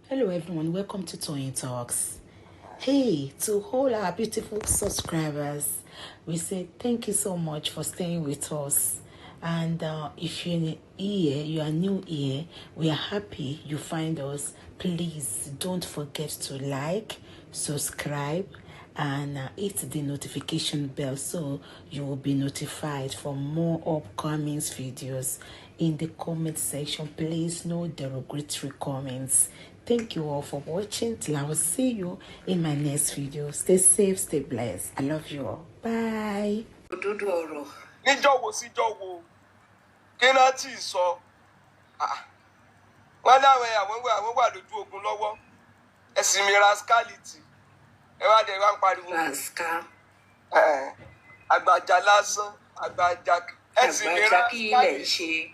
Hello everyone, welcome to Toyeen Talks. Hey, to all our beautiful subscribers, we say thank you so much for staying with us. And if you're here, you are new here, we are happy you find us. Please don't forget to like, subscribe, and hit the notification bell so you will be notified for more upcoming videos. In the comment section, please, no derogatory comments. Thank you all for watching. Till I will see you in my next video. Stay safe, stay blessed. I love you all. Bye. Òdodo ọ̀rọ̀. Níjọ́ wo síjọ́ wo? Kí náà tí ì sọ? Ah, wọ́n láwọn àwọn wà lójú ogun lọ́wọ́. Ẹ̀sìn mi rascality, ẹ wá dẹ̀ wá ń pariwo. Rascal. Àgbàjà lásán, àgbàjà, ẹ̀sìn mi. Àgbàjá kí ilẹ̀ ń ṣe.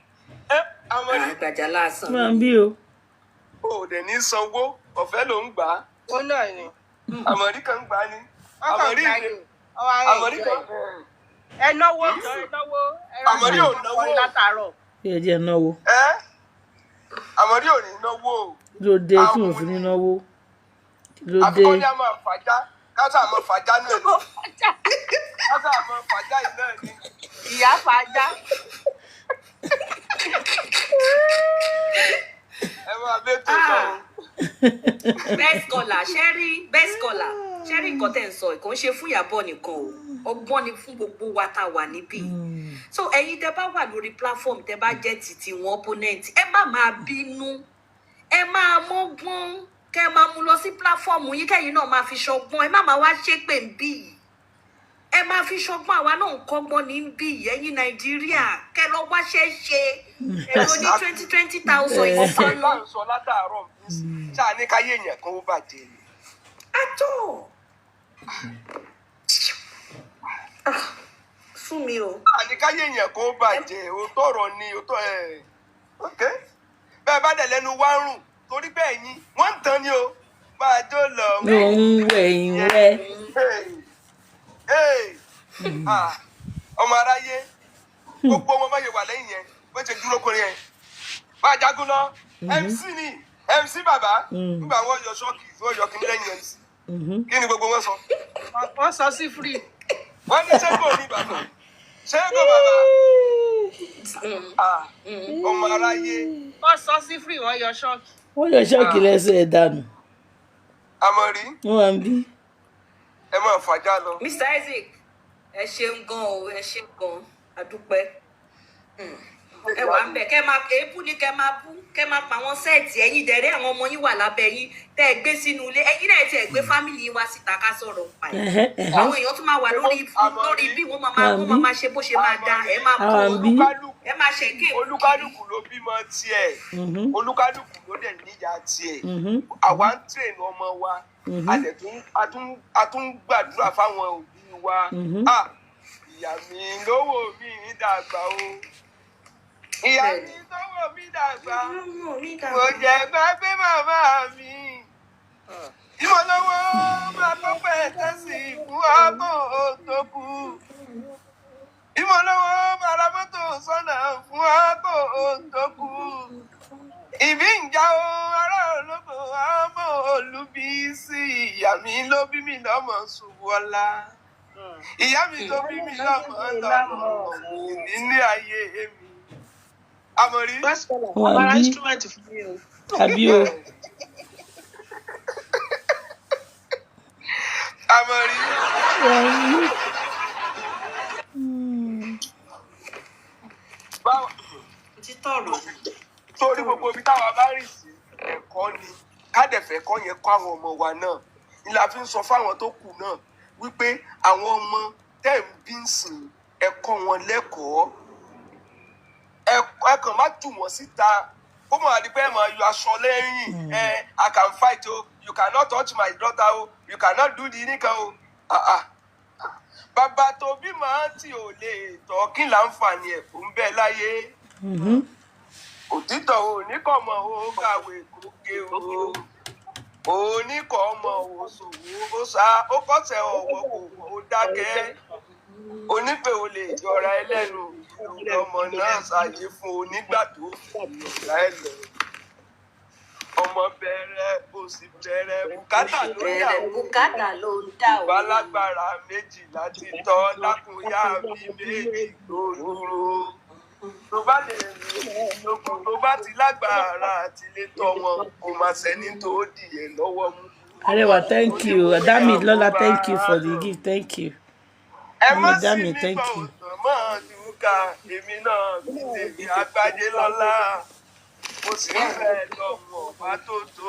Ẹ àwọn ní Àgbàjá lásán. Máa ń bí o. O ò dẹ̀ ní sanwó, ọ̀fẹ́ ló ń gbà á. Ó náà ni. Àmọ̀rí kan ń gbà á ní. Wọ́n kàn Àmọ̀rí gbá ìwé ni wọ́n wá ń àmọ̀rí enjoy. kan. Ẹ náwó jọ, ẹ náwó, ẹ rà. Àmọ̀rí ò náwó. Látàárọ̀. Kí ẹ jẹ́ náwó. Ẹ àmọ̀rí ò ní náwó o. Kí ló dé tí mo fi ní náwó? Kí ló dé? Àfikún ní a máa fàjá, káṣá máa fàjá náà ni, káṣá máa fàjá yìí náà ni. Ìyá fàájà. Ẹ máa bẹ́tò lọ o. Best scholar ṣẹ́rí, best scholar ṣẹ́rí, nǹkan tẹ̀ ń sọ kò ń ṣe fún Ìyábọ̀ nìkan o, ọgbọ́n ni fún gbogbo wa tá a wà níbí. So ẹ̀yin tẹ́ bá wà lórí platform, tẹ́ bá jẹ́ títí wọn opponent, ẹ má máa bínú, ẹ máa mọ́gbọ́n kẹ́ ẹ máa mú lọ sí platform yín, kẹ́yìn náà máa fi ṣọgbọ́n. Ẹ má máa wá ṣépè ń bí yìí, ẹ máa fi ṣọgbọ́n. Àwa náà ń kọ́gbọ́n ní bí yìí. Ẹ̀yin Nàìjíríà, kẹ́ lọ wáṣẹ́ ṣe èrò ní 20,000 Ọ̀pọ̀ ìfọ̀nà. ìlà ń sọ látàárọ̀, ṣáà ní káyé èèyàn kan ó bàjẹ́ ni. Àtọ̀ sún mi o. Ṣáà ní káyé èèyàn kan ó bàjẹ́. Òótọ́ ọ̀rọ̀ ni, òótọ́ ẹ̀. Ok, bẹ́ẹ̀ bá dẹ̀ lẹ́nu wá ń rùn torí bẹ́ẹ̀ yín wọ́n ń tán ni o máa jó lọ. Òun wẹ̀yìn rẹ. Hey, hey, ah, ọmọ aráyé, gbogbo wọn bá yẹ wà lẹ́yìn yẹn, bó ṣe dúró kọrin yẹn máa jagun lọ. MC ni MC bàbá. Nígbà wọn yọ ṣọ́ọ̀kì, wọn yọ kíní lẹ́yìn MC, kí ni gbogbo wọn sọ? Wọ́n sọ sí free. Wọ́n ní ṣẹ́gò ní bàbá, ṣẹ́gò bàbá. Ah, ọmọ aráyé. Wọ́n sọ sí free, wọ́n yọ ṣọ́ọ̀kì. Wọ́n yọ ṣọ́ọ̀kì lẹ́sẹ̀ ẹ̀ dànù. Àmọ̀rí. Wọ́n wà ń bí. Ẹ máa fàjà lọ. Mr Isaac, ẹ ṣeun gan o, ẹ ṣeun gan, adúpẹ́. Ẹ wà ń bẹ, kẹ máa èébú ni, kẹ máa bú, kẹ máa pa àwọn set. Ẹ̀yin dẹrẹ, àwọn ọmọ yín wà lábẹ́ yín tẹ́ ẹ gbé sínú ilé. Ẹ̀yin náà tí ẹ gbé family yín wá síta ká sọ̀rọ̀ pa ẹ. Ẹ̀hẹ́, ẹ̀hẹ́. Àwọn èèyàn tún máa wà lórí bí wọ́n máa máa ṣe bó ṣe máa da, ẹ máa bú Àwọn wọn, bí. Olúkálùkù ẹ máa ṣe ké. Olúkálùkù ló bímọ tiẹ̀. Olúkálùkù ló dẹ̀ níyà tiẹ̀. Àwa ń train ọmọ wa, a dẹ̀ tún a tún gbàdúrà fáwọn òbí wa. Ah, ìyá mi lówó mi dàgbà o, ìyá mi lówó mi dàgbà, mo jẹ gbàgbé màmá mi ìmọ̀lọ́wọ́ máa tó pẹ́ tẹ́sí fún ààbò tó kù, ìmọ̀lọ́wọ́ máa ra mọ́tò sọ́nà fún ààbò tó kù, ìbí ń já o, ará olóko àmọ́ olùbísí. Ìyá mi ló bí mi lọ́mọ, ṣubú ọlá, ìyá mi tó bí mi lọ́mọ lọ́mọ nílé ayé mi. Àmọ̀rí. Best scholar. Wọ́n wà ń Àbára bí. instrument fún mi o. Àbí o. Àmọ̀rí. Wọ́n wà ń bí. Báwo Títọ̀ ọ̀rọ̀. Torí gbogbo ibi táwa bá rìn sí, ẹ̀kọ́ ni kádẹ̀fẹ̀ kọ́ yẹn kọ́ àwọn ọmọ wa náà ni la fi ń sọ fáwọn tó kù náà wípé àwọn ọmọ tẹ́ ń bí ń sìn, ẹ̀kọ́ wọn lẹ́kọ̀ọ́, ẹ kàn má jù wọ́n síta kó mọ̀ àdìpẹ́ ẹ̀ máa yọ aṣọ lẹ́yìn ẹ. I can fight o, you cannot touch my daughter o, you cannot do the nìkan o. Ah, ah. Bàbá tó bí màá tí ò lè tọ́, kí láǹfààní ẹ̀ fún bẹ́ẹ̀ láyé? Òtítọ́ oníkọ̀mọ̀ ó kàwé kókè o, oníkọ̀mọ̀ ó ṣòwò, ó sá, ó kọ́sẹ̀ ọ̀wọ́ kò ó dákẹ́, onífẹ̀ ò lè jọra ẹlẹ́nu ọmọ náà ṣàyè fún onígbà tó fi ọ̀gá ẹ̀ lọ. Ọmọ bẹ̀rẹ̀, òsì bẹ̀rẹ̀, bùkátà ló ń dà Bẹ̀rẹ̀ o. bùkátà ló ń dà o. Ìbálágbára méjì láti tọ́ lákùnyá mi méjì tó dúró. Tó bá lè rìn lókun, tó bá ti lágbára àti lè tọ́ wọn, kò má sẹ́ni tó dìyẹ lọ́wọ́ mú. Arewa, thank Ó ní you. mo ní Dami Lola, àkóbá thank you for the lọ. gift. Thank you. Ẹ má Mami sí Dami, mi thank gbọ́ you. òtàn mọ́ dùkà, èmi náà fi tèmi àgbájé lọ́la. Mo sì ń bẹ̀ lọ́wọ́ ọ̀bá tó tó.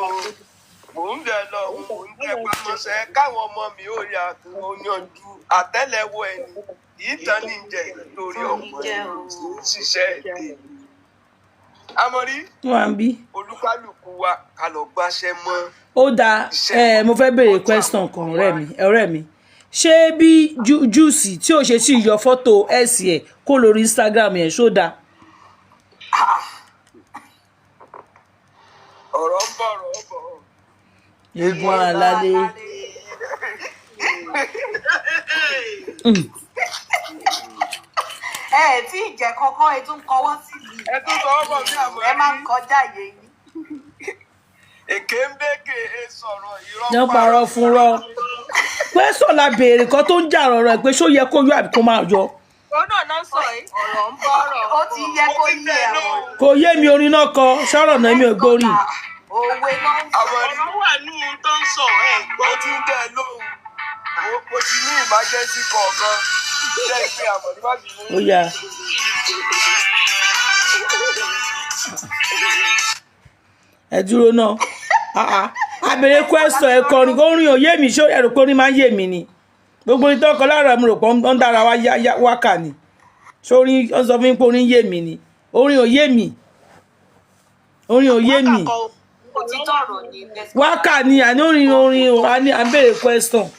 Mò ń bẹ̀ lọ́wọ́, mò ń tẹpá mọ́ṣẹ́ káwọn ọmọ mi ò yà kí wọ́n yanjú àtẹ́lẹwọ́ ẹni. Ìtàn ní jẹ lórí Tán ní ọmọ jẹ́ ẹni o. tí ń ṣiṣẹ́ tèmi. Amọ̀rí, Wọ́n bí. olúkálùkù wa ká lọ gbáṣẹ́ mọ́ Ó dáa. iṣẹ́ Ẹ wa. mo fẹ́ béèrè Tọ́jú àwọn question kan, ọmọ ọ̀rẹ́ wa. mi, ọ̀rẹ́ mi. Ṣé bí Juicy tí ò ṣe sí yọ fọ́tò ẹ̀sì ẹ̀ kó lórí Instagram yẹn, ṣó dáa? Ọ̀rọ̀ ń bọ̀, ọ̀rọ̀ ń bọ̀. Eégún Eégún alálé. alálé. Ẹ ẹ̀ tí ì jẹ́ kọ́kọ́, ẹ tún kọwọ́ sí mi. Ẹ tún sọ ọ́ bọ̀ bí Ẹ Àmọ̀rí. máa ń kọjá ìyè yín. Èké ń békè é sọ̀rọ̀, irọ́ Wọ́n parọ́ parọ́ fún rọ́. Question la béèrè kan tó ń jà rọ̀rọ̀ ẹ̀ pé ṣó yẹ kó yọ àbí kó máa yọ. Òun náà náà sọ yìí. Ọ̀rọ̀ ń bọ̀rọ̀ ó ti yẹ Mo kó ti yé tẹ̀ àwọn. lóhùn. Kò yé mi, orin náà kọ, sọ̀rọ̀ náà mi ò gbórí. Best caller, òwe ló ń sọ. Àmọ̀rí, Ọ̀rọ̀ wà ní ohun tó ń sọ ẹ̀ mo gbọ́. ti ń tẹ̀ lóhùn. Mo ti ní emergency kọ̀ọ̀kan. Jẹ́ ìpè Àmọ̀rí, má bínú. Ó yá. Ẹ dúró náà. Ah ah. A béèrè question, ẹ kọrin, kó rìn òye mi, ṣó ẹ rò pé orin máa ń yé mi ni? Gbogbo orin tó kọ láàárọ̀, mi rò pé ó ń dára wá wákà ni. Sórí ó sọ fún mi pé orin yé mi ni. Orin ò yé mi. Orin ò yé Wákà mi. kọ o. Òtítọ́ ọ̀rọ̀ ni best caller. Wákà ni àní orin orin o, a ní à ń béèrè question.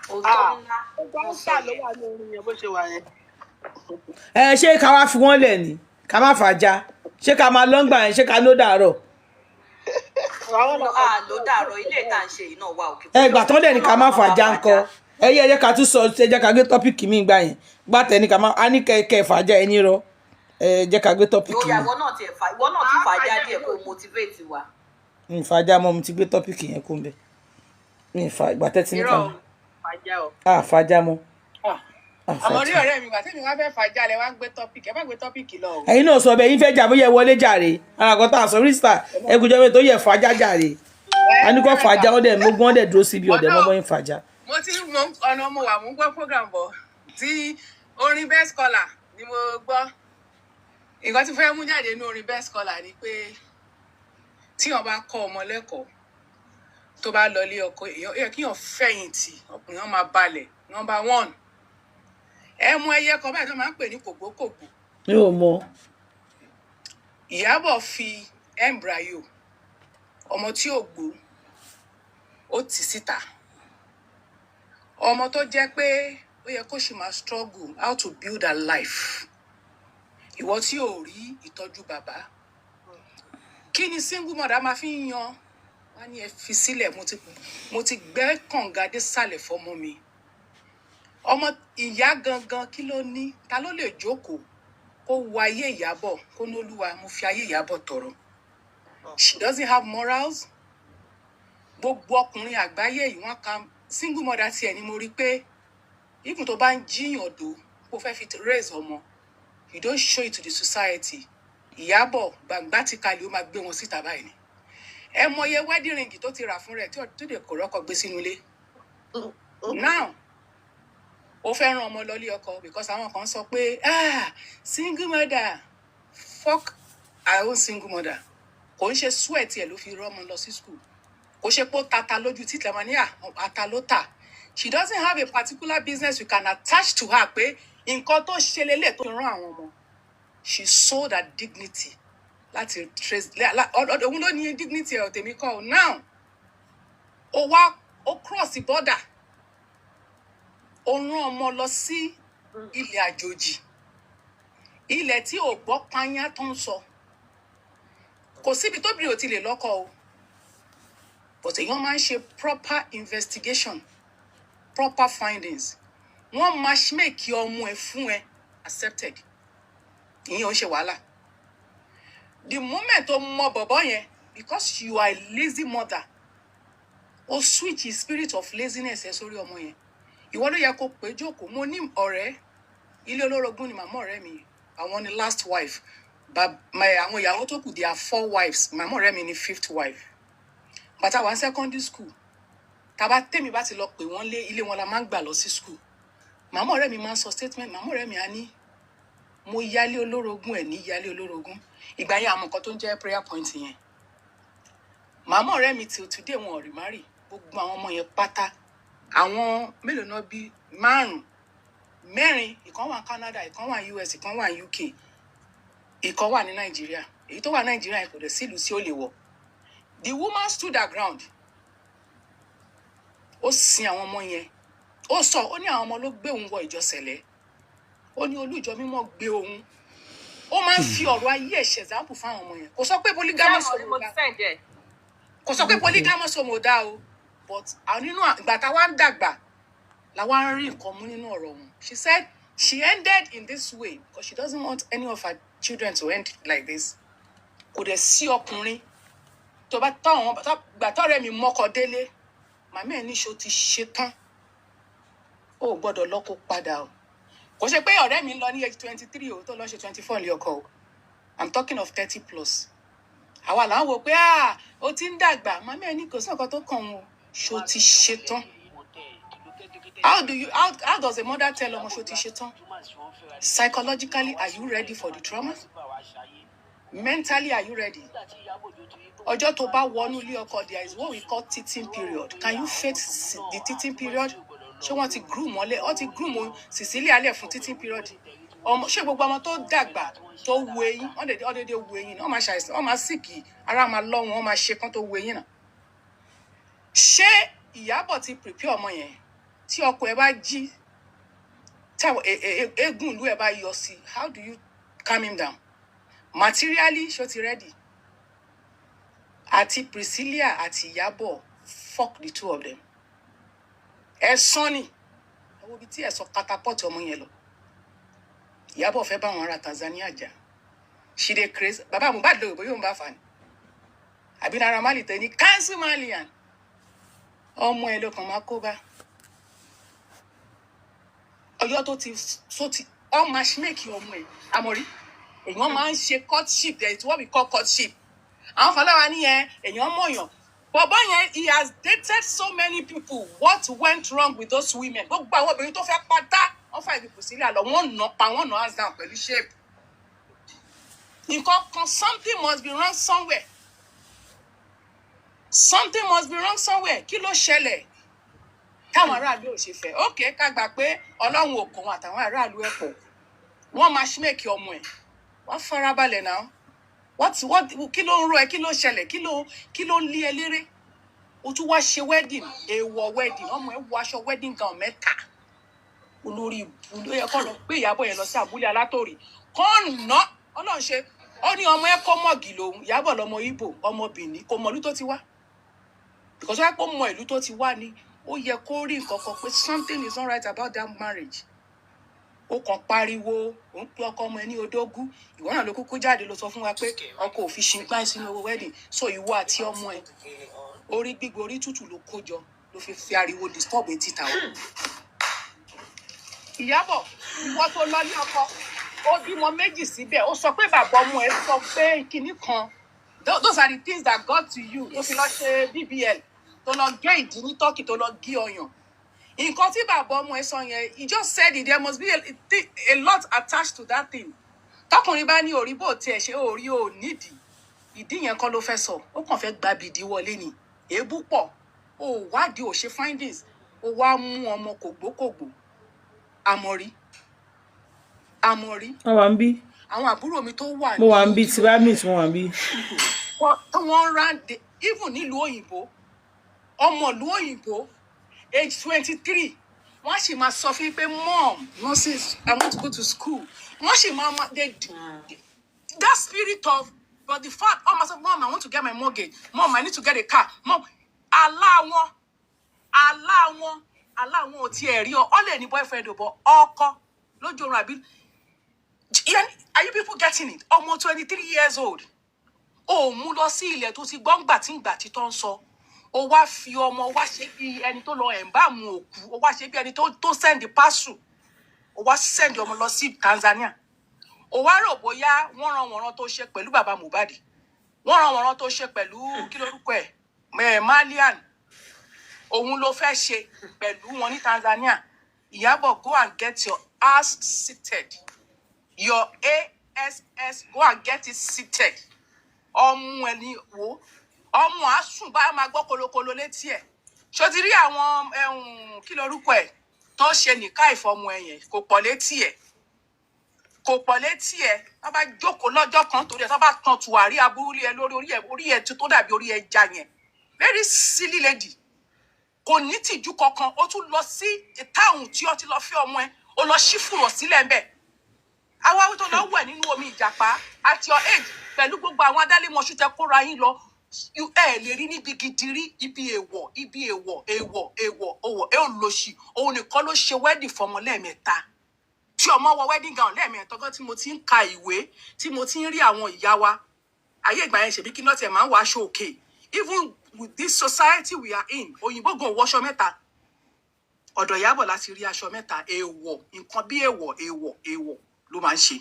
Òótọ́ ńlá Gbogbo ló sọ áńsà ló yẹn. wà ní orin yẹn bó ṣe wà yẹn. Ẹ ṣé ká wá fi wọ́n lẹ̀ ni? Ká má fàájà. Ṣé ká máa lọ́ngbà yẹn? Ṣé ká ló dàárọ̀? Àwọn No, làkọ̀ a ló dàrọ ilé ìta ń ṣe yìí náà wà òkè. Ẹ gbà tán dẹ̀ ní ká má fàájà ńkọ́. Ẹ yẹ ẹ jẹ́ ká tún sọ, ẹ jẹ́ ká gbé topic mi gbà yẹn. Gbà tẹ̀ ní ká má a ní kẹ́ fàájà ẹ ní rọ. Ẹ jẹ́ ká gbé topic Ó yá, mi. ìwọ náà tiẹ̀ fà, ìwọ náà tún Àá fàájà fàájà díẹ̀ kó o motivate wa. Mi fàájà mọ́, mo ti gbé topic yẹn kó ń bẹ̀. Mi fa ìgbà tẹ́tí ní Irọ́ ká o, fàájà o. a fàájà mọ́. A Àmọ́ rí fàájà. ọ̀rẹ́ mi, gbà tẹ́mi wá fẹ́ fàájà lẹ wá ń gbé topic, ẹ má gbé topic lọ o. Ẹ̀yin náà sọ bẹ́ẹ̀, yín fẹ́ jà bóyá ẹ wọlé jàre. Ara kan tá a sọ rísítà ẹkùnjọ́ mi tó yẹ fàájà jàre. Ẹ A ní kó fẹ́ fàájà jà. ó dẹ̀ mógún ó dẹ̀ dúró síbi ọ̀dẹ̀ Ọ̀dọ́ mọ́mọ́ yín fàájà. mo ti mo ọ̀nà mo wà, mo ń gbọ́ program bọ̀ tí orin best caller ni mo gbọ́. Nǹkan tí fẹ́ mú jáde nínú orin best caller ni pé tí wọ́n bá kọ́ ọmọ lẹ́kọ̀ọ́ tó bá lọ ilé ọkọ, èèyàn ó yẹ kíyàn fẹ̀yìntì, ọkùnrin wọn máa balẹ̀. Number one, ẹ mú ẹyẹ kan báyìí tó máa ń pè ní kògbókògbò. Mi ò mọ. Ìyábọ̀ fi embryo ọmọ tí ò gbó ó tì síta, ọmọ tó jẹ́ pé ó yẹ kó sì máa struggle how to build her life. Ìwọ tí ò rí ìtọ́jú bàbá, kí ni single mother máa fi ń yan wá ní ẹ fi sílẹ̀? Mo ti gbẹ́ kànga dé sàlẹ̀ fọmọ mi. Ọmọ ìyá gangan, kí ló ní? Ta ló lè jókòó kó wo ayé Ìyábọ̀, kó ní Olúwa, mo fi ayé Ìyábọ̀ tọrọ? She doesn't have morals. Gbogbo ọkùnrin àgbáyé yìí, wọ́n ka single mother tiẹ̀ ni mo rí pé even tó bá ń jíyàn dó kó fẹ́ fi raise ọmọ, you don't show it to the society. Ìyábọ̀ gbàngbà ti kalẹ̀, ó máa gbé wọn síta báyìí ni. Ẹ mọye wedding ring tó ti rà fún rẹ̀ tí tó dé kò rọ́kọ gbé sínú ilé. Now ó fẹ́ rán ọmọ lọlé ọkọ because àwọn kan sọ pé, "Ah, single mother." Fuck her own single mother. Kò ń ṣe sweat ẹ̀ ló fi rọ́mọ lọ sí school. Kò ṣe pé ó tata lójú títí ẹ̀ máa ní à ata ló tà. She doesn't have a particular business you can attach to her pé nǹkan tó ṣe lélẹ̀ tó fi rán àwọn ọmọ. She sold her dignity láti trace òun ló ní dignity ẹ̀, tèmi kọ́ ọ. Now ó wá ó cross the border, ó rán ọmọ lọ sí ilẹ̀ àjòjì, ilẹ̀ tí ò gbọ́ pányá tó ń sọ. Kò síbi tóbìnrin ò ti lè lọ́kọ o, but èèyàn máa ń ṣe proper investigation, proper findings. Wọ́n matchmake ọmọ ẹ fún ẹ, accepted, ìyẹn ò ń ṣe wàhálà. The moment tó mọ bọ̀bọ̀ yẹn Because you are a lazy mother, o switch the spirit of laziness ẹ sórí ọmọ yẹn. Ìwọ ló yẹ kó pé jókòó. Mo ní ọ̀rẹ́, ilé olórogún ni màmá ọ̀rẹ́ mi. Àwọn ni last wife. Àwọn ìyàwó tó kù, they are four wives. Màmá ọ̀rẹ́ mi ni fifth wife. Bàtà wà ní secondary school, tàbá tèmi bá ti lọ pè wọ́n lé, ilé wọn la máa ń gbà lọ sí school. Màmá ọ̀rẹ́ mi máa ń sọ statement. Màmá ọ̀rẹ́ mi á ní, "Mo yálé olórogún ẹ̀ ní yálé olórogún." Ìgbà yẹn, àwọn nǹkan tó ń jẹ́ prayer point yẹn, màmá ọ̀rẹ́ mi till today, wọn ò remarry. Gbogbo àwọn ọmọ yẹn pátá, àwọn mélòó náà bí? Márùn, mẹ́rin. Ìkan wà Canada, ìkan wà US, ìkan wà UK, ìkan wà ní Nàìjíríà. Èyí tó wà Nàìjíríà yẹn, kò dẹ̀ sílùú tí ó lè wọ̀. The woman stood her ground. Ó sin àwọn ọmọ yẹn. Ó sọ, ó ní àwọn ọmọ ló gbé òun wọ ìjọ sẹ̀lẹ̀. Ó ní olú ìjọ mímọ́ gbé òun. Ó máa ń fi ọ̀rọ̀ ayé ẹ̀ ṣe example fáwọn ọmọ yẹn. Kò sọ pé polygamous Ṣé home mo ò ti dá. send ẹ̀? Kò sọ pé polygamous home ò dá o, but àwọn nínú ìgbà táwa ń dàgbà làwa ń rí nǹkan mú nínú ọ̀rọ̀ wọn. She said she ended in this way because she doesn't want any of her children to end like this. Kò dẹ̀ sí ọkùnrin tó bá táwọn gbà tọ́rẹ́ mi mọ́kọ délé, màmá ẹ̀ níṣó ti ṣe tán, ó gbọ́dọ̀ lọ́kọ padà o. Kò ṣe pé ọ̀rẹ́ mi ń lọ ní age 23 o, tó lọ ṣe 24 ní ọkọ o. I'm talking of 30 plus. Àwa là ń wò pé, ah, ó ti ń dàgbà. Màmá ẹ̀ ní kò sí nǹkan tó kàn wọ́n o, ṣó ti ṣe tán? How does a mother tell ọmọ, ṣó ti ṣe tán? Psychologically, are you ready for the trauma? Mentally, are you ready? Ọjọ́ tó bá wọnú ilé ọkọ, there is what we call teething period. Can you face the teething period? Ṣé wọ́n ti groom mọ́lẹ̀? Wọ́n ti groom Cecilia lẹ̀ fún teething period. Ọmọ, ṣé gbogbo ọmọ tó dàgbà tó wu eyín, wọ́n dẹ̀ wu eyín, wọ́n máa ṣàìsàn, wọ́n máa sick, ara máa lọ́ wọn, wọ́n máa ṣe kán tó wu eyín náà. Ṣé Ìyábọ̀ ti prepare ọmọ yẹn? Tí ọkọ ẹ bá jí, táwọn eégún ìlú ẹ bá yọ sí, how do you calm him down? Materially, ṣó ti ready? Àti Priscilla àti Ìyábọ̀, fuck the two of them. Ẹ̀sán ni. Ẹ wo ibi tí ẹ̀sán catapult ọmọ yẹn lọ. Ìyábọ̀ fẹ́ bá àwọn ará Tanzania jà. She dey craze. Bàbá Mohbad lóye bóyá òun bá fà ní àbí Naira Marley tẹ ní cancel Malian. Ọmọ ẹ ló kàn máa kó bá. Ọjọ́ tó ti ọ matchmake ọmọ ẹ, àmọ̀rí, èèyàn máa ń ṣe courtship. There is what we call courtship. Àwọn fọláwa nìyẹn, èèyàn mọ̀yàn. Bọ̀bọ̀ yẹn, he has dated so many people. What went wrong with those women? Gbogbo àwọn obìnrin tó fẹ́ pátá, wọ́n fà ìdìbò sílẹ̀ àlọ́, wọ́n nà pa, wọ́n nà hands down pẹ̀lú shape nǹkan kan. Something must be wrong somewhere. Something must be wrong somewhere. Kí ló ṣẹlẹ̀ táwọn aráàlú ò ṣe fẹ́? Ok, ká gbà pé Ọlọ́run ò kàn wọn àtàwọn aráàlú ẹ̀ pọ̀. Wọ́n matchmake ọmọ ẹ̀, wọ́n farabalẹ̀ náà. What, kí ló ń rọ ẹ? Kí ló ṣẹlẹ̀? Kí ló ń lé ẹ léré? O tún wá ṣe wedding, èèwọ̀ wedding. Ọmọ ẹ wọ aṣọ wedding gown mẹ́ta. Olórí ibu ló yẹ kó lọ gbé Ìyábọ̀ yẹn lọ sí abúlé alátòrì kọ́ ná. Ọlọ́run ṣe, ó ní ọmọ ẹ kọ́ mọ̀gì lòun. Ìyábọ̀ lọmọ Ìgbò, ọmọ Benin, kò mọ ìlú tó ti wá, because wọ́n pọ̀ mọ ìlú tó ti wá ni, ó yẹ kó rí nǹkan kan pé something is not right about that marriage. Ó kàn pariwo, ó ń pe ọkọ ọmọ ẹ ní odógún. Ìwọ náà ló kúkú jáde ló sọ fún wa pé ọkọ ò fi ṣingbá sínú owó wedding. So ìwọ àti ọmọ ẹ, orí gbígbó, orí tútù ló kó jọ, ló fi fi ariwo disturb etí tàwa. Ìyábọ̀, ìwọ tó lọ ní ọkọ, ó bímọ méjì síbẹ̀, ó sọ pé bàbá ọmọ ẹ sọ pé kinní kan. Those are the things that got to you tó fi lọ ṣe BBL, tó lọ gé ìdí ní Turkey, tó lọ gé ọyàn. Nǹkan tí bàbá ọmọ ẹ sọ yẹn, he just said it, there must be a lot attached to that thing. Tọkùnrin bá ní orí bò tiẹ̀ ṣe orí ò nídìí, ìdí yẹn kọ́ ló fẹ́ sọ. Ó kàn fẹ́ gba bìdí wọlé ni. Èébú pọ̀, ó wádìí, ò ṣe findings, ó wá mú ọmọ kògbókògbó. Àmọ̀rí, àmọ̀rí. Wọ́n wà ń bí. Àwọn àbúrò mi tó wà Mo wà ń bí tí bá meet, mo wà ń bí. Tó wọ́n ń round, even nílùú òyìnbó, ọmọ ìlú òyìnbó, age 23, wọ́n á sì máa sọ fún yín pé, "Mom, nurses, I want to go to school." Wọ́n sì máa they that spirit of, but the fact, ọmọ sọ, "Mom, I want to get my mortgage. Mom, I need to get a car. Mom." Àlá wọn, àlá wọn, àlá wọn ò tiẹ̀ rí ọ. Ọ lè ní boyfriend ò bọ ọkọ lójú oorun àbí. Are you people getting it? Ọmọ 23 years old. O ò mú lọ sí ilẹ̀ tó ti gbọ́ngbà tí ń gbà tí tó ń sọ. O wá fi ọmọ wá ṣe bí ẹni tó lọ ẹ̀ǹbàmù òkú. O wá ṣe bí ẹni tó send parcel. O wá send ọmọ lọ sí Tanzania. O wá rò bóyá wọ́n ran wọ̀nran tó ṣe pẹ̀lú bàbá Mohbad, wọ́n ran wọ̀nran tó ṣe pẹ̀lú kí lorúkọ ẹ̀, Malian, òun ló fẹ́ ṣe pẹ̀lú wọn ní Tanzania. Ìyábọ̀, go and get your ass seated, your ass, go and get it seated. Ọmú ẹni wo ọmú àásùn bá máa gbọ́ kolokolo létí ẹ̀. Ṣó ti rí àwọn ẹ̀hún, kí lorúkọ ẹ̀, tó ṣe nìka ìfọmù ẹ̀ yẹn? Kò pọ̀ létí ẹ̀, kò pọ̀ létí ẹ̀. Tó bá jókòó lọ́jọ́ kan torí ẹ̀, tó bá tan tùwárí aburú lé ẹ lórí, orí ẹ̀, orí ẹ̀ tó dàbí orí ẹja yẹn. Very silly lady, kò ní tìjú kankan. Ó tún lọ sí táwọn tí ó ti lọ fẹ́ ọmọ ẹ, ó lọ ṣí fùrọ̀ sílẹ̀ ńbẹ̀. Àwa tó lọ wẹ̀ nínú omi ìjàpá at your age, pẹ̀lú gbogbo àwọn adálémọṣú tẹ kóra yín lọ, ẹ lè rí níbi gidi rí. Ibi èèwọ̀, ibi èèwọ̀, èèwọ̀, èèwọ̀, òwò ẹ ò lòṣì. Òun nìkan ló ṣe wedding fọmọ lẹ́ẹ̀mẹ́ta, tí ọmọ wọ wedding gown lẹ́ẹ̀mẹ́ta. Ọgọ́ tí mo ti ń ka ìwé, tí mo ti ń rí àwọn ìyá wa ayé ìgbà yẹn, ṣèbí kí náà tiẹ̀ máa ń wọ aṣọ òkè. Even with this society we are in, òyìnbó gan wọṣọ mẹ́ta. Ọ̀dọ̀ Ìyábọ̀ láti rí aṣọ mẹ́ta. Èèwọ̀, nǹkan bí èèwọ̀, èèwọ̀, èèwọ̀ ló máa ń ṣe.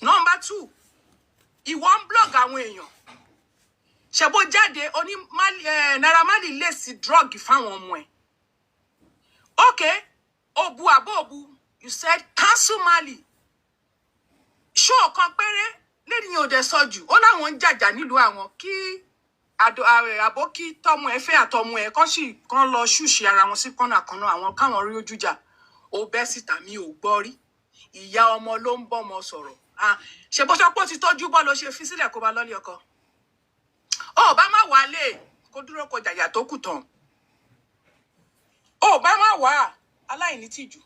Number two, ìwọ ń blog àwọn èèyàn. Ṣẹ̀bó jáde oní Naira Marley lè sí drug fáwọn ọmọ ẹ̀. Okay, obu àbó obu, you said cancel Marley. Ṣó kan péré lẹ́yìn ò dẹ̀ sọ jù. Ó láwọn ń jàjà nílùú àwọn kí àdó àbókí tọmọ ẹ fẹ́ àtọmọ ẹ kán sì kán lọ ṣùṣì ara wọn sí kọ́nà kan náà, àwọn káwọn rí ojú jà. Ó bẹ́ síta, mi ò gbọ́ rí. Ìyá ọmọ ló ń bọ́mọ sọ̀rọ̀. Ah, ṣe bó sọ pé ó ti tọ́jú bọ́ ló ṣe fi sílẹ̀ kó bá lọ́lé ọkọ. Ó bá má wálé, kó dúró kó jàjà tó kù tán. Ó bá má wà. Aláìní tìjú,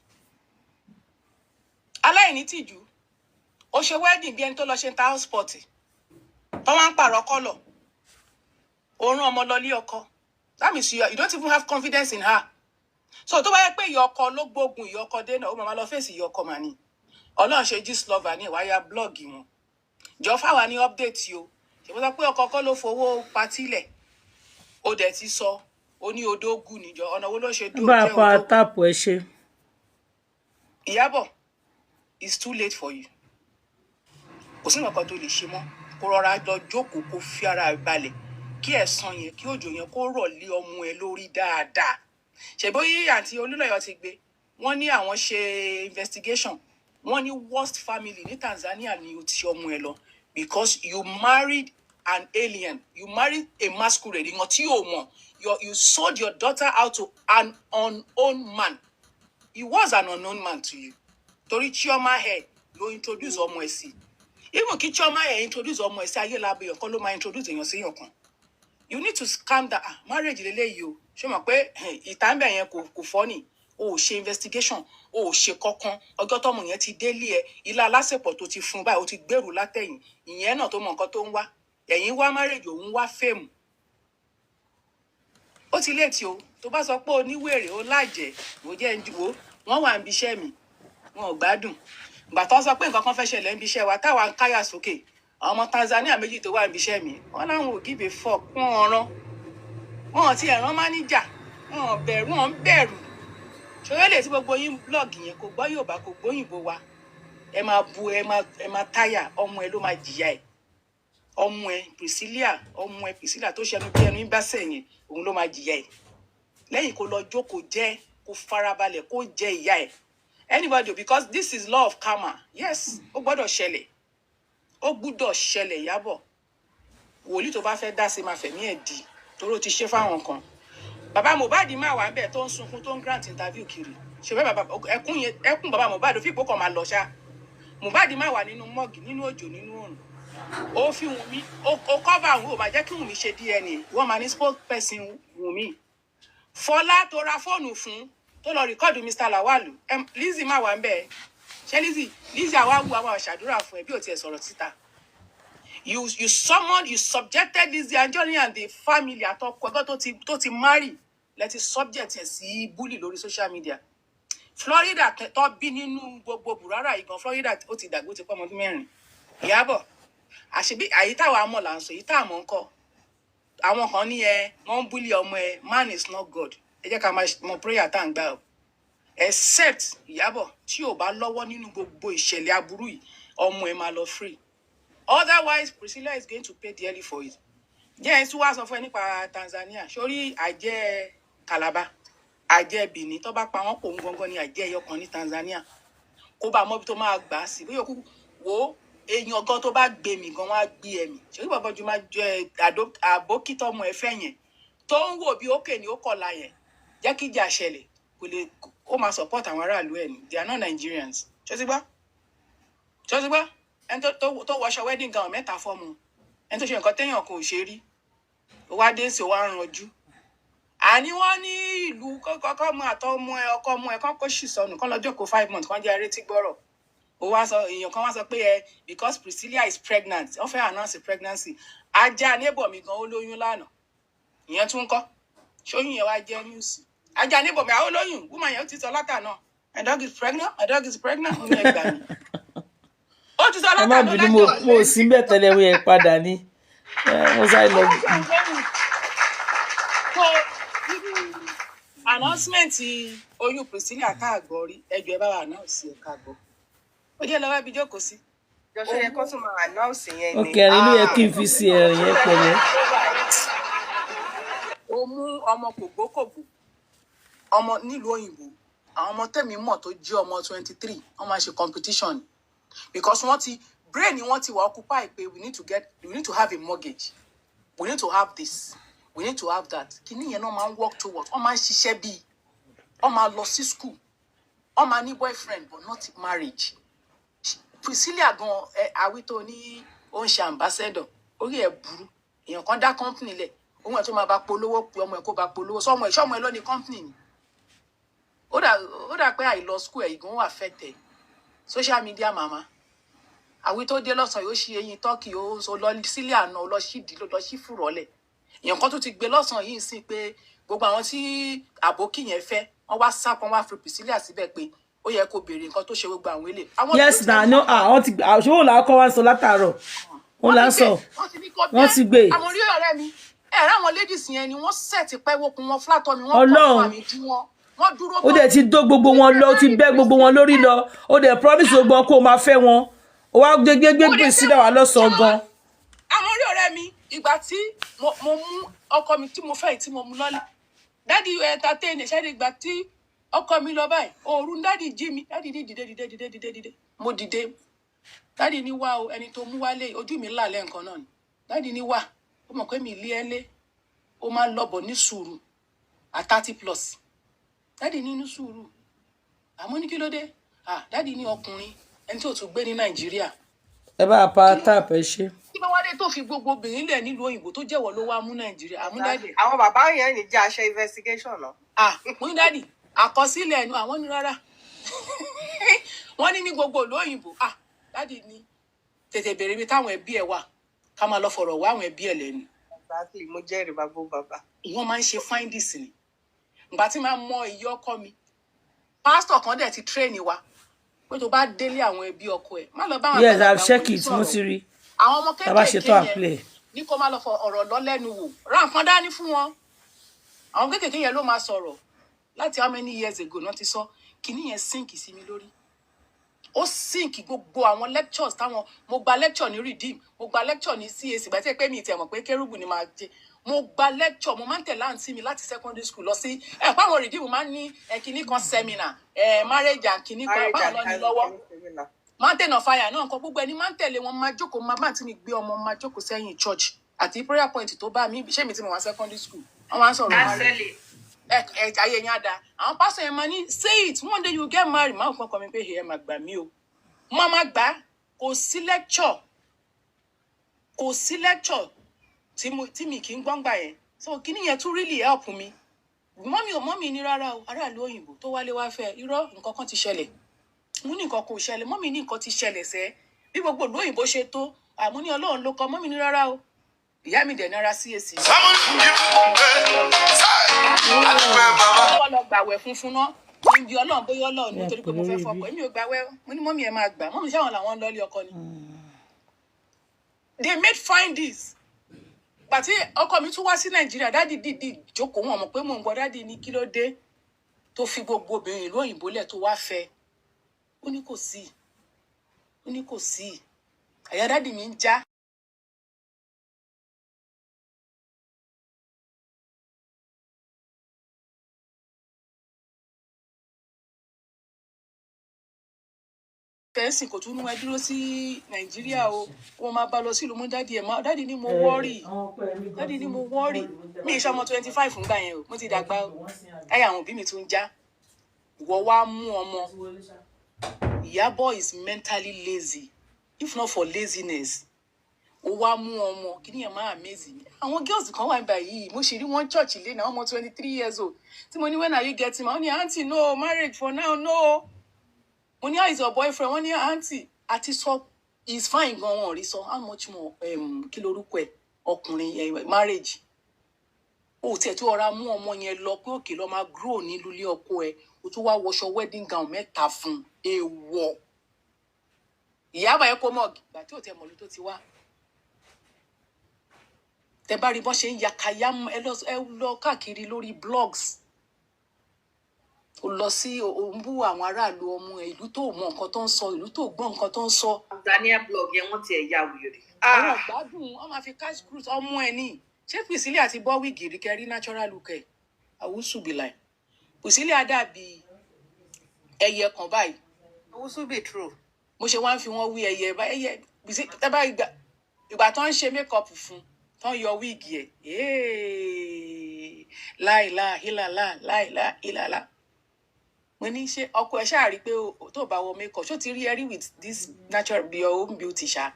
aláìní tìjú. Ó ṣe wedding bí ẹni tó lọ ṣe ta house party tó wá ń pààrọ̀ colour. Ó rán ọmọ lọ lé ọkọ. That means you don't even have confidence in her. So tó bá yẹ pé ìyá ọkọ ló gbógun ìyá ọkọ dé náà, ó máa lọ fèsì ìyá ọkọ mà ní. Ọlọ́run ṣe gist lover ní ìwáyà blog wọn jọ fáwa ní update o. Ṣe bó sọ pé ọkọ kọ́ ló fowó patí lẹ̀? Ó dẹ̀ ti sọ, ó ní odógún níjọ. Ọ̀nà wo ló ṣe dó Bá a jẹ́ pa odógún? táàpù ẹ ṣe. Ìyábọ̀, it's too late for you. Kò sí nǹkan tó lè ṣe mọ́. Kó rọra lọ jókòó, kó fi ara ẹ̀ balẹ̀, kí ẹ̀san yẹn, kí òjò yẹn kó rọ̀ lé ọmọ ẹ lórí dáadáa. Ṣèbóyí àǹtí Olúlọyọ ti gbé wọ́n ní àwọn ṣe investigation. Wọ́n ní worst family ní Tanzania ni o ti ọmọ ẹ lọ, because you married an alien, you married a masquerade, ìwọ̀n tí yóò mọ̀. You sold your daughter out to an unknown man. He was an unknown man to you, torí Chioma hair ló introduce ọmọ ẹ sí. Even kí Chioma hair introduce ọmọ ẹ sí ayé lábẹ́yàn kan ló máa introduce èèyàn sí èèyàn kan. You need to calm down. Ah, marriage leléyìí o. Ṣé o mọ̀ pé ìta ń bẹ̀ yẹn kò fọ́ ni? O ò ṣe investigation, o ò ṣe kankan. Ọjọ́ tọ́mọ yẹn ti délé ẹ, ilé alásèpọ̀ tó ti fún báyìí, o ti gbèrú látẹ̀yìn. Ìyẹn náà tó mọ nǹkan tó ń wá. Ẹ̀yìn wá marriage, òun wá fame. Ó ti léètì o. Tó bá sọ pé o níwèrè, ó lájẹ, wò jẹ́ ń wo wọ́n wà níbi iṣẹ́ mi, wọn ò gbádùn. Ìgbà tó sọ pé nǹkan kan fẹ́ ṣẹlẹ̀ níbi iṣẹ́ wa, táwa ń káyà sókè, àwọn ọmọ Tanzania méjì tó wà níbi iṣẹ́ mi, wọ́n láwọn ò give a fuck. Wọ́n rán wọn ò tiẹ̀ rán máníjà, wọn ò bẹ̀rù, wọn ń bẹ̀rù. Ṣòro lè tí gbogbo yín blog yẹn kò gbọ́ Yorùbá, kò gbóyìnbó wa. Ẹ máa bu, ẹ máa táyà. Ọmọ ẹ ló máa jìyà ẹ. Ọmọ ẹ Priscilla, ọmọ ẹ Priscilla tó ṣẹnu bí ẹnu bá sẹyìn, òun ló máa jìyà ẹ. Lẹ́yìn kó lọ jókòó jẹ́, kó farabalẹ̀, kó jẹ ìyá ẹ. Anybody, because this is law of karma. Yes, ó gbọ́dọ̀ ṣẹlẹ̀, ó gbọ́dọ̀ ṣẹlẹ̀. Ìyábọ̀, wòlíì tó bá fẹ́ dá sí máa fẹ̀mí ẹ̀ di, torí ó ti ṣe fáwọn kan. Bàbá Mohbad máa wà níbẹ̀ tó ń sunkún, tó ń grant interview kiri. Ṣe bẹ́ẹ̀ bàbá ẹkún yẹn, ẹkún bàbá Mohbad ó fi ìpókàn máa lọ ṣá. Mohbad máa wà nínú morgue, nínú òjò, nínú òrùn. Ó fi Wùnmí, ó cover àwọn, ò máa jẹ́ kí Wùnmí ṣe DNA. Wọ́n máa ní spokesperson Wùnmí. Fọlá tó ra fóònù fún, tó lọ record Mr Lawal, Lizzy máa wà ń bẹ́ẹ̀. Ṣé Lizzy, Lizzy àwa wu àwọn àṣàdúrà fún ẹ bí ò tiẹ̀ sọ̀rọ̀ síta. You summoned, you subjected Lizzy Anjorin and the family àtọkọ ẹgbẹ́ tó ti marry lẹ́ti subject ẹ̀ sí bully lórí social media. Florida tó bí nínú gbogbo bùrárà yìí gan, Florida ó ti dàgbò, ó ti pọ́ ọmọ ọdún 4. Ìyábọ̀, Àṣebí àyí táwa mọ̀ là ń sọ, èyí tá a mọ̀ ń kọ́. Àwọn kan ní ẹ wọ́n ń bully ọmọ ẹ. Man is not God. Ẹ jẹ́ ká máa mọ prayer tá à ń gbà o. Except Ìyábọ̀ tí ò bá lọ́wọ́ nínú gbogbo ìṣẹ̀lẹ̀ aburú yìí, ọmọ ẹ máa lọ free. Otherwise, Priscilla is going to pay dearly for it. Jẹ́ ẹ tún wá sọ fún ẹ nípa Tanzania. Sórí àjẹ́ Calabar, àjẹ́ Benin, tó bá pa wọ́n pò ń gangan ní àjẹ́ ẹyọ kan ní Tanzania, kó bá mọ́bi tó máa gbà á sí. Bóyá òkú wo èèyàn gan tó bá gbé mi gan, wọ́n á gbé ẹ̀mí. Ṣé bàbá ju máa jẹ àbókítọ́ ọmọ ẹ fẹ́ yẹn tó ń wò bí ókè ní ó kọ̀la yẹn, jẹ́ kí ìjà ṣẹlẹ̀, kò lè ó máa support àwọn aráàlú ẹ̀ ní. They are not Nigerians. Ṣé ti gbọ́? Ṣé ti gbọ́? Ẹni tó wọṣọ wedding gown mẹ́ta fọ́mọ, ẹni tó ṣe nǹkan téèyàn kò ṣe rí, ó wá dé sí, ó wá ń ranjú. Àní wọ́n ní ìlú kọ́kọ́ mú àtọmọ ẹ, ọkọ ọmọ ẹ kán kó sì sọnù, kán lọ jókòó 5 months, kán jẹ́ arétí gbọ́rọ̀. Ó wá sọ, èèyàn kan wá sọ pé ẹ because Priscilla is pregnant, wọ́n fẹ́ announce pregnancy. Ajá neighbor mi gan ó lóyún lánàá, ìyẹn tún kọ́. Ṣóyún yẹn wá jẹ́ news? Ajá neighbor mi àwọn olóyún, woman yẹn, ó ti sọ látàná, "My dog is pregnant, my dog is pregnant." Ó ní ẹgbàá mi, ó ti sọ Ẹ má látàná. bínú, mo sí bẹ́ẹ̀ tẹ́lẹ̀, wọ́n yẹn padà ní. Mo sáré lọ. So irú announcement oyún Priscilla káàgbọ́ rí, ẹjọ́ ẹ bá wa announce ẹ káàgbọ́. Ó jẹ́ lọ́wọ́ ibi jókòó sí. Jọ̀ṣọ́ yẹ kó tún máa announce yẹn ni. Ok, ẹ̀rín ló yẹ kí n fi sí ẹ̀rín yẹn pẹ̀lẹ́. Ó mú ọmọ kògbókògbó, ọmọ nílùú òyìnbó. Àwọn ọmọ tẹ̀mí mọ̀ tó jẹ́ ọmọ 23, wọ́n máa ṣe competition because wọ́n ti brain wọ́n ti wà occupy pé we need to have a mortgage, we need to have this, we need to have that. Kíní yẹn náà máa ń work towards. Wọ́n máa ń ṣiṣẹ́ bíi wọ́n máa lọ sí school, wọ́n máa ní boyfriend but not marriage. Priscilla gan ẹ àwító ní ó ń ṣe ambassador, orí ẹ burú. Èèyàn kan dá company lẹ̀, òun ẹ̀ tó máa bá polówó, pé ọmọ ẹ̀ kó bá polówó sọmọ ẹ̀, sọmọ ẹ̀ ló ní company ni. Ó dà pé àìlọ school ẹ̀ ìgún wà fẹ́tẹ̀. Social media mama àwí tó dé lọ́sàn-án, yóò ṣí eyín tọ́kì, ó sọ lọ sílé àná, ó lọ sídìí, ló lọ sí fùrọ̀lẹ̀. Èèyàn kan tó ti gbé lọ́sàn-án yìí sí pé gbogbo àwọn tí àbókì yẹn fẹ́, wọ́n wá sá kan, wá fi Priscilla síbẹ̀ pé ó yẹ kó béèrè nǹkan tó ṣe gbogbo àwọn ilé. Yes na no, ah, wọ́n ti ṣé òun là kọ́ wá ń sọ látàárọ̀, òun là ń sọ. Wọ́n ti ní kó Wọ́n ti gbé. Àwọn orí ọ̀rẹ́ mi ẹ̀ rá àwọn ladies yẹn ni wọ́n set pẹ́wọ́kun wọn flat mi, wọ́n Ọlọ́run. kọ́ fún àmì ju wọn, wọ́n dúró. Ó dẹ̀ ti dó gbogbo wọn lọ, ó ti bẹ́ gbogbo wọn lórí lọ. Ó dẹ̀ promise gbogbo wọn kó o máa fẹ́ wọn, ó wá gbé gbé gbé Priscilla wá lọ́sàn-án gan. Àwọn orí ọ̀rẹ́ mi, ìgbà tí mo mú ọkọ mi tí mo fẹ́ yìí, tí mo mú lọ́lẹ̀, daddy entertain ẹ̀ ṣáà. Ìgbà tí ọkọ mi lọ báyìí, òru daddy jí mi. Daddy ní, "Dìde, dìde, dìde, dìde, dìde." Mo dìde. Daddy ní, "Wá o, ẹni tó mú wálé." Ojú mi là lẹ́ǹkan náà ni. Daddy ní, "Wá, ó mọ̀ pé mi lé ẹ lé, ó máa ń lọ́bọ̀ ní sùúrù at 30 plus." Daddy ní, "Ní sùúrù." Àmọ́ ní kí ló dé? Ah, daddy ní ọkùnrin ẹni tí ò tún gbé ní Nàìjíríà. Ẹ bá a pa tap, ẹ ṣe. Kí ló wá dé tó fi gbogbo obìnrin lẹ̀ nílùú òyìnbó, tó jẹ́wọ́ ló wá mú Nàìjíríà? Àmú daddy. Àwọn bàbá yẹn ní jẹ́ aṣẹ investigation náà. Ah, mo ní, "Daddy, àkọsílẹ̀ ẹnu àwọn ní rárá." Wọ́n ní ní gbogbo ìlú òyìnbó. Ah, daddy ní tètè bèrè ibi táwọn ẹbí ẹ wà, ká máa lọ fọ̀rọ̀ wá àwọn ẹbí ẹ lẹ́nu. Exactly, mo jẹ́rìí bàbá ó bàbá. Wọ́n máa ń ṣe findings ni. Ìgbà tí máa mọ iye ọkọ mi, pásítọ̀ kan dẹ̀ ti train wa pé tó bá délé àwọn ẹbí ọkọ ẹ̀, má lọ bá àwọn Yes, àgbàlagbà I've checked wọ̀nyí it, mo sọ̀rọ̀. ti rí. Àwọn ọmọ Tá a bá ṣe kéékèèké tó à ń yẹn play. ní kó má lọ fọ ọ̀rọ̀ lọ lẹ́nu wò, ra nǹkan dání fún wọn. Àwọn kéékèèké yẹn ló máa sọ̀rọ̀. Láti how many years ago náà ti sọ kíní yẹn, sink sí mi lórí, ó sink. Gbogbo àwọn lectures táwọn, mo gba lecture ní Redeem, mo gba lecture ní CAC, gbàtí pé mi ìtẹ̀ mọ̀ pé kérúbù ni màá jẹ. Mo gba lecture, mo máa ń tẹ̀lé àǹtí mi láti secondary school lọ sí ẹ pé àwọn Redeem máa ń ní ẹ kinní kan seminar, ẹ marriage and kinní kan. Marriage Báwọn and lọ ní lọ́wọ́ seminar. Mountain of Fire náà nǹkan, gbogbo ẹni máa ń tẹ̀lé wọn, máa jókòó, máa bá àǹtí mi gbé ọmọ, máa jókòó sẹ́yìn church àti prayer point tó bá mi. Ṣé mi tí mo wá secondary school, wọ́n máa ń sọ̀rọ̀ marriage. Cancel. Ẹ ẹ ayé yẹn á da. Àwọn pásítọ̀ yẹn máa ní, "Say it, one day you get married." Máa ń kọ́ mi pé ẹ máa gbà mí o, má má gbà á. Kò sí lecture, kò sí lecture tí mo tí mi kì í gbọ́ngbà yẹn. So kíní yẹn tún really help mi. Mummy ò, mummy ní rárá o, aráàlú òyìnbó tó wálé wá fẹ́, irọ́, nǹkan kan ti ṣẹlẹ̀. Mo ní nǹkan kò ṣẹlẹ̀. Mummy ní nǹkan ti ṣẹlẹ̀ sẹ́, bí gbogbo ìlú òyìnbó ṣe tó. Àmú ní Ọlọ́run ló kọ. Mummy ní rárá o. Ìyá mi dẹ̀ nára CAC. Wọ́n lọ gbàwẹ̀ funfun náà níbi Ọlọ́run, bóyá Ọlọ́run nítorí pé mo fẹ́ fọkọ, èmi ò gbàwẹ̀ o. Mo ní, "Mummy, ẹ máa gbà." Mummy sáwọn làwọn ń lọ́ọ́lé ọkọ ni. They made findings. Pàtí ọkọ mi tún wá sí Nàìjíríà, daddy dìdí jókòó, wọn mọ̀ pé mò ń gbọ́. Daddy ní kí ló dé tó fi gbogbo obìnrin ìlú òyìnbó lẹ̀ tó wá fẹ́? Ó ní kò sí, ó ní kò sí. Àyà daddy mi ń já. Fẹ́ǹsì kò tún mú ẹ dúró sí Nàìjíríà o, wọn máa bá lọ sílùú mú daddy ẹ̀ mọ́. Daddy ní mo worry, daddy ní mo worry. Mi ìṣe ọmọ 25 ńgbà yẹn o, mo ti dàgbà o. Táyà àwọn òbí mi tún já. Ìwọ wá mú ọmọ. Ìyábọ̀ is mentally lazy. If not for laziness, ó wá mú ọmọ. Kí ni ẹ̀ máa amaze mi, àwọn girls kan wà níbà yìí, mo sì rí wọn church lé náà, ọmọ 23 years old, tí mo ní, "When are you getting married?" Wọ́n ní, "Aunty, no marriage for now, no." Mo ní, "How is your boyfriend?" Wọ́n ní, "Aunty, àti sọ is fine gan." Wọn ò rí sọ, how much more kí lorúkọ ẹ̀, ọkùnrin, marriage. O tiẹ̀ tó ọ̀rá mú ọmọ yẹn lọ pé òkè lọ́ọ́ máa grow nílùú ilé ọkọ ẹ̀, o tún wá wọṣọ wedding gown mẹ́ta fún un. Èèwọ̀! Ìyábọ̀ ẹ̀ kó mọ̀ ìgbà tí ò tẹ mọ̀lú tó ti wá. Tẹ bá rí bọ́n ṣe ń yakaya, ẹ lọ káàkiri lórí blogs, o lọ sí o ń bú àwọn aráàlú, ọmọ ẹ, ìlú tó mọ nǹkan tó ń sọ, ìlú tó gbọ́ nǹkan tó ń sọ. Tanzania blog yẹn, wọ́n tiẹ̀ ya wèrè. Àwọn Ah! ọ̀gbádùn wọn máa fi cash cruise ọmọ ẹ ní. Ṣé Priscilla àti bọ́ wig rí kẹrí natural look ẹ? Àwùsùbìlà Priscilla dàbí ẹyẹ kan báyìí. Owusu be true. Mo ṣe wá ń fi wọn wí ẹyẹ bá ẹyẹ. Tẹ́ bá ìgbà tó ń ṣe make up fún, tó ń yọ wig ẹ, láìlá ìlàlá, láìlá ìlàlá. Mo ní ṣé ọkọ ẹ ṣáà rí i pé tó bá wọ make up, ṣó ti rí ẹ rí with this natural your own beauty ṣá?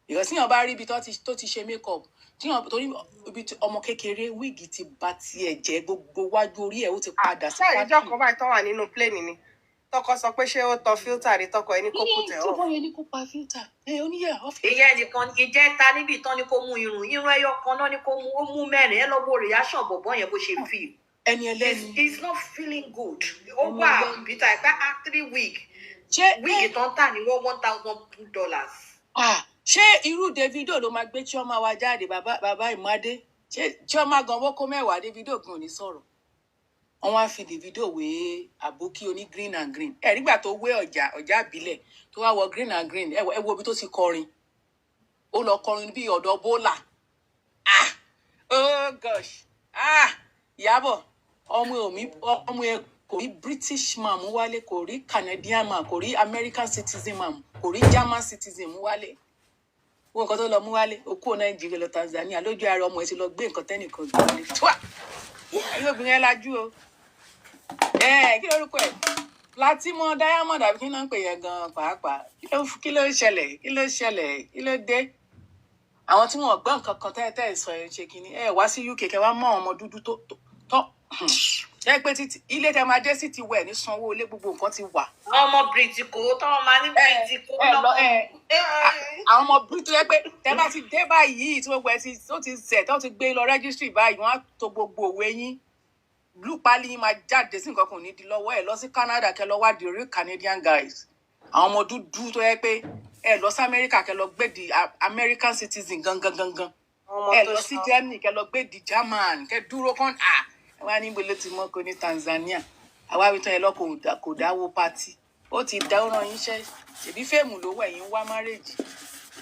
Because tíyàn bá rí ibi tó ti ṣe make up, tíyàn torí ibi tí ọmọ kékeré wig ti ba tiẹ̀ jẹ́, gbogbo wájú orí ẹ̀ ó ti padà sí Ṣé ìjọ factory. kan báyìí tó wà nínú plane ni tọkọ sọ pé ṣé ó tọ filter ni, tọkọ ẹni kó put ẹ tí off. wọ́n yẹn ní kó pa filter ẹ, oníyà off. Ìyẹn nìkan, ìjẹta níbi ìtàn ni kò mú irun, irun ẹyọ kan náà ni kò mú, ó mú mẹ́rin. Ẹ lọ wo reaction bọ̀bọ̀ yẹn bó ṣe feel. Ẹni ẹlẹ́ni. He's not feeling good. Ó Ẹni wà ẹlẹ́ni. bitter ẹ̀pẹ́ ah 3 week Ṣé wig tó ń tà ní wọ́n $1,000. Ah, ṣé irú Davido ló máa gbé Chioma wa jáde? Bàbá bàbá Ìmọ̀adé, ṣé Chioma gan wọ́n kó mẹ́wàá, Davido gan ò ní sọ̀rọ̀. Wọ́n wá fi Davido wé àbókí oní green and green. Ẹ nígbà tó wé ọjà ọjà àbílẹ̀ tó wá wọ green and green, ẹ wo ibi tó ti kọrin. Ó lọ kọrin bí ọ̀dọ̀ bólà. Ah, oh gosh, ah, Ìyábọ̀, ọmọ omi, ọmọ ẹ kò rí British man mú wálé, kò rí Canadian man, kò rí American citizen man, kò rí German citizen mú wálé. Wo nǹkan tó lọ mú wálé. Ó kúrò Nàìjíríà lọ Tanzania, lójú ara ọmọ ẹ ti lọ gbé nǹkan tẹ́nìkan gbé wálé tíwá. Ẹ̀yin obìnrin, ẹ lajú o. Ẹ kí lórúkọ ẹ, Platinum Diamond àbí kí náà ń pè yẹn gan pàápàá? Kí ló ń ṣẹlẹ̀? Kí ló ṣẹlẹ̀? Kí ló dé? Àwọn tí wọn gbọ́ nǹkan kan tẹ́ ẹ sọ, ẹ ṣe kínní, ẹ wá sí UK kẹ wá mọ àwọn ọmọ dúdú tó ẹ pé títí ilé tẹ máa dé sí ti wẹ̀ ní sanwó ilé, gbogbo nǹkan ti wà. Ọmọ Bìrìtìkó tó máa ní Ẹ Bìrìtìkó ẹ lọ lọ́kọ. ẹ àwọn ọmọ bíi tó yẹ pé tẹ bá ti dé báyìí, tí gbogbo ẹ ti tó ti sẹ, tó ti gbé lọ registry báyìí, wọn á to gbogbo òwe yín, blue pali yín máa jáde sí nǹkan kan ò ní di lọ́wọ́ ẹ. Lọ sí Canada kẹ lọ wá the real Canadian guys, àwọn ọmọ dúdú tó yẹ pé ẹ lọ sí America kẹ lọ gbé di American citizen gangan gangan. Ọmọ Ẹ tó lọ sí ṣan. Germany kẹ lọ gbé di German kẹ dúró kán. À ẹ wá níbo ló ti mọ kó ní Tanzania? Àwa wí tán, ẹ lọ kò dáwó party, ó ti dá, ó rán yín ṣẹ́. Ṣèbí fame ló wẹ̀ yín wá, marriage,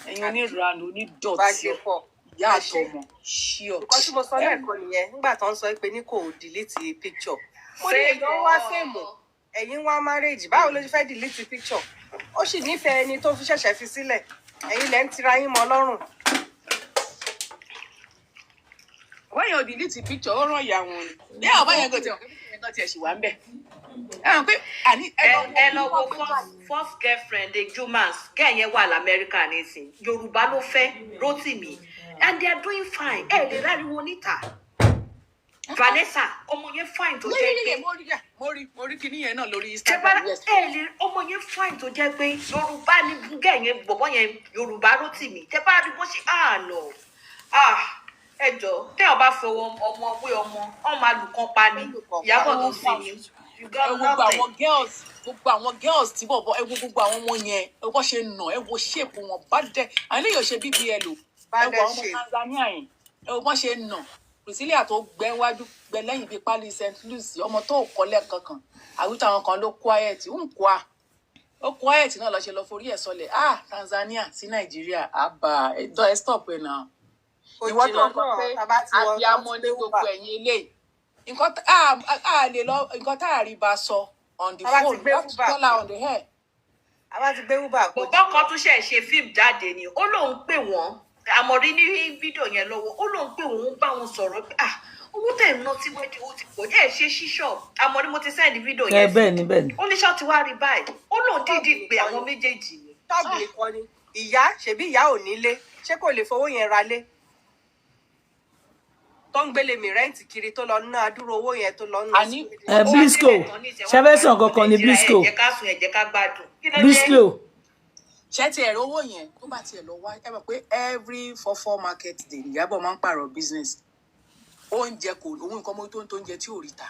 ẹ̀yin oníranù, onídọ̀tí, Báṣepọ̀. ìyá Ẹ ṣe. àtọmọ ṣíọ. Nǹkan tí mo sọ lẹ́ẹ̀kan nìyẹn nígbà tó ń sọ pé ní kò delete picture. Mo ní èèyàn ń wá fame, ẹ̀yin ń wá marriage, báwo ló ṣe fẹ́ delete picture? Ó sì nífẹ̀ẹ́ ẹni tó fi ṣẹ̀ṣẹ̀ fi sílẹ̀, ẹ̀yin lẹ́ ń tira yín mọ́ lọ́rùn. Wọ́n yàn delete picture, ó ràn ìyá wọn ni bí àwọn báyẹn gan tiẹ̀ gan tiẹ̀ sì wà ń bẹ̀. Ẹ hàn pé àní ẹ Ẹ lọ ẹ lọ wo first girlfriend the Jumans girl yẹn wà lamẹ́ríkà nísìn, Yorùbá ló fẹ́, Rotimi, and they are doing fine. Ẹ lè ráriwo níta. Vanessa, ọmọ yẹn fine tó jẹ́ yẹ́yẹ́yẹ́ pé mo rí yà, mo rí kinní yẹn náà lórí tẹ bá Instagram, yes. ẹ lè ọmọ yẹn fine tó jẹ́ pé Yorùbá ní girl yẹn, bọ̀bọ̀ yẹn Yorùbá, Rotimi. Tẹ bá rí bó ṣe ah no ah, ẹ jọ, tẹ ọ bá fọwọ́ ọmọ pé ọmọ ọmọ alùkan pa ni Ìyábọ̀ tó sí ni. You Ẹ got wo gbogbo nothing. àwọn girls, gbogbo àwọn girls tí bọ̀bọ̀, ẹ wo gbogbo àwọn ọmọ yẹn, ẹ wo bó ṣe nà, ẹ wo shape wọn bá dẹ. Àwọn eléyìí ò ṣe BBL o. Ẹ wo Bad àwọn ọmọ shape. Tanzania yẹn, ẹ wo bó ṣe nà. Priscilla tó gbẹ wájú gbẹ lẹ́yìn bíi pálí St. Louis, ọmọ tó kọ́lẹ̀ kankan. Àwùjọ àwọn kan ló quiet, ń kọ́ a ó quiet náà lọ ṣe lọ forí ẹ̀ sọlẹ̀. Ah, Tanzania sí Nàìjíríà, àbá ẹ stop ẹ náà. Kò Ìwọ tó jìnnà ń sọ náà, pé tá a bá ti wọ abiyamọ tó ti ní gbé gbogbo Uber. ẹ̀yin eléyìí, nǹkan a lè lọ, nǹkan tá a rí bá sọ on the Tá a bá ti phone, gbé we have to Uber. call her on the air. A bá ti gbé Uber, kò Bọ̀bọ́ jìnnà. kan tún ṣe ṣe fíìmù jáde ni, ó lóun pè wọ́n, àmọ̀rí ní fídíò yẹn lọ́wọ́, ó lóun pè wọ́n, ó bá wọn sọ̀rọ̀ pé, ah, owó tẹ̀ ń ná tí wedding ó ti pọ̀ jẹ́, ẹ̀ ṣe ṣíṣọ̀. Àmọ̀rí, mo ti send fídíò Ẹ yẹn sí. bẹ́ẹ̀ ni, bẹ́ẹ̀ ni. Ó ní ṣọ́ ti wá rí báyìí, ó lóun dídì Ṣọ́ọ̀bù pé nìkan àwọn ni. méjèèjì ni. Ṣọ́ọ̀bù nìkan ni. Ìyá, ṣebí ìyá ò nílé, ṣé kò lè fowó yẹn ra lé? Tó ń gbélé mi rent kiri, tó lọ ná adúrò owó yẹn, tó lọ ná Àní sí Ẹ Ó wá Blisco, délẹ̀ tán ní ìṣẹ́ ṣe wá fẹ́ sàn pariwo kankan ní Nàìjíríà, ẹ Blisco. jẹ́ ká sùn, ẹ jẹ́ ká gbádùn, kí ló dé? Blisco. Ṣé ti ẹ̀rọ owó yẹn tó bá tiẹ̀ lọ wá, ẹ mọ̀ pé every four four market day Ìyábọ̀ máa ń pààrọ̀ business oúnjẹ, kò òun nǹkan mọ́ tó ń tó oúnjẹ tí ò rí ta.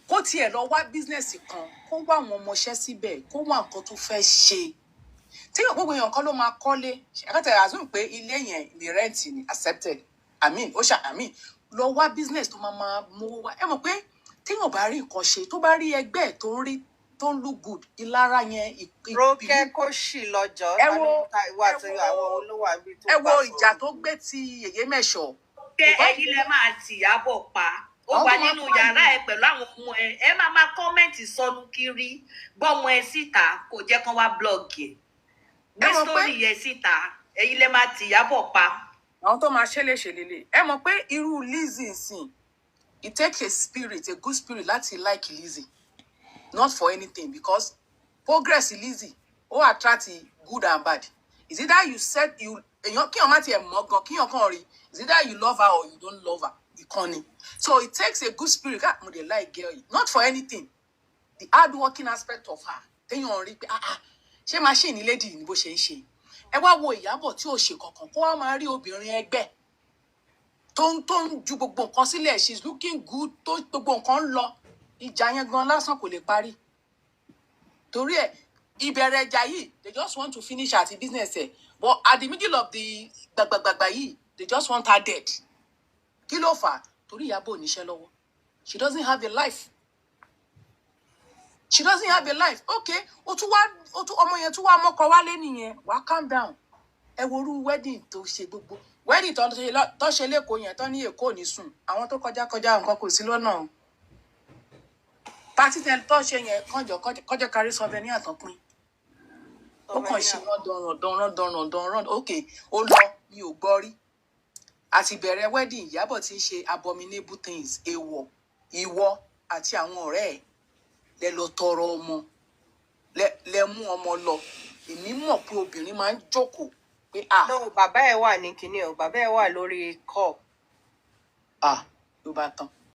Kó tiẹ̀ lọ wá business kan, kó wá àwọn ọmọọṣẹ́ síbẹ̀, kó wá nǹkan tó fẹ́ ṣe. Tí gbogbo èèyàn kan ló máa kọ́lé, ẹ̀ka assume pé ilé yẹn ní rent ni, accepted. I mean, ó ṣà, I mean, lọ wá business tó máa máa mówó wá. Ẹ mọ̀ pé téèyàn bá rí nǹkan ṣe, tó bá rí ẹgbẹ́ ẹ̀ tó ń rí, tó ń look good, ìlara yẹn Rónkẹ́, kó sì lọ́jọ́. Ẹ ta ló wo ń ta ìwọ ẹ àti wo àwọn olówó àbí tó ẹ bá wo ìjà sọ̀rọ̀. tó gbé ti Yèyé Mẹ̀ṣọ̀. Pé Kò bá ẹ̀yin lẹ máa tìyàbọ̀ pa, ó àwọn wà tó máa nínú pa yàrá yìí. ẹ pẹ̀lú àwọn ọmọ ẹ, ẹ máa máa comment sọnù kiri, gbọ́mọ ẹ síta, kò jẹ́ kán wá blog ẹ̀, Ẹ gbé mọ̀ pé sórí yẹn síta, ẹ̀yin lẹ máa tìyàbọ̀ pa. Àwọn tó máa ṣe lè ṣe lélẹ̀. Ẹ mọ̀ pé irú Lizzy nsìn, it take a spirit, a good spirit láti like Lizzy, not for anything, because progress Lizzy ó attract good and bad. Is either you said you èèyàn kíyàn má tiẹ̀ mọ̀ gan, kíyàn kàn rí, is either you love her or you don't love her, ìkànnì. So it takes a good spirit, ah, mo dey like girl yìí, not for anything, the hard working aspect of her, téèyàn rí pé, ah ah, ṣé machine lady ni bó ṣe ń ṣe. Ẹ wá wo Ìyábọ̀ tí ò ṣe kankan, kó wá máa rí obìnrin ẹgbẹ́ tó ń ju gbogbo nǹkan sílẹ̀, she is looking good, tó gbogbo nǹkan ń lọ. Ìjà yẹn gan lásán kò lè parí, torí ẹ ìbẹ̀rẹ̀ ìjà yìí, they just want to finish àti business ẹ̀, but at the middle of the gbàgbàgbàgbà yìí, they just want her dead. Kí ló fà á? Torí Ìyábọ̀ ò níṣẹ́ lọ́wọ́. She doesn't have a life, she doesn't have a life. Okay, ó tún wá, ó tún ọmọ yẹn tún wá mọ́kọ wálé nìyẹn, wàá calm down. Ẹ wo irú wedding tó ṣe, gbogbo wedding tó ṣe lẹ́kọ̀ọ́ yẹn, tó ní Èkó ò ní sùn, àwọn tó kọjá kọjá, nǹkan kò sí lọ́nà o. Party tẹ tó ṣe yẹn, kọjọ kọjọ kárí souvenir tán pín, ó kàn ṣe rán dọ̀ràn dọ̀ràn dọ̀ràn. Ok, ó lọ, mi ò gbọ́ rí. Àti bẹ̀rẹ̀ wedding, Ìyábọ̀ ti ń ṣe abominable things. Èèwọ̀, ìwọ àti àwọn ọ̀rẹ́ ẹ̀ lẹ lọ tọrọ ọmọ, lẹ mú ọmọ lọ. Èmi mọ̀ pé obìnrin máa ń jókòó pé à No, bàbá ẹ̀ wà ní kinní o, bàbá ẹ̀ wà lórí call. À, ló bá tán.